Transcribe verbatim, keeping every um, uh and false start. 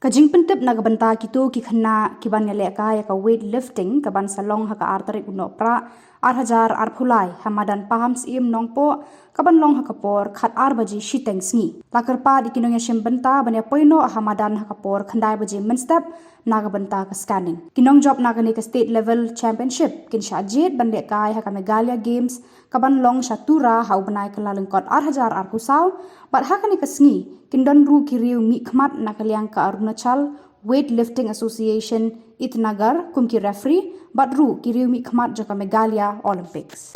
Ka jingpyntip na ka bynta kito ki khynnah kiban ïalehkai ïa ka weightlifting kaban sa long ha ka ar tarik u Nohprah ar hajar arphew lai ha madan Pahamsyiem Nongpoh, kaban long ha ka por khatar baje shiteng sngi. La kyrpad ïa ki nongïashim bynta ban ïa poi noh ha madan ha ka por khyndai baje mynstep na ka bynta ka scanning. Ki nongjop na kane ka state level championship kin shah jied ban lehkai ha ka Meghalaya Games kaban long sha Tura ha u bnai Kyllalyngkot ar hajar arphew saw, bad ha kane ka sngi kin don ruh ki riew mihkhmat na ka liang ka Arunachal Weightlifting Association Itanagar kum ki referee, bad ruh ki riew mihkhmat jong ka Meghalaya Olympics.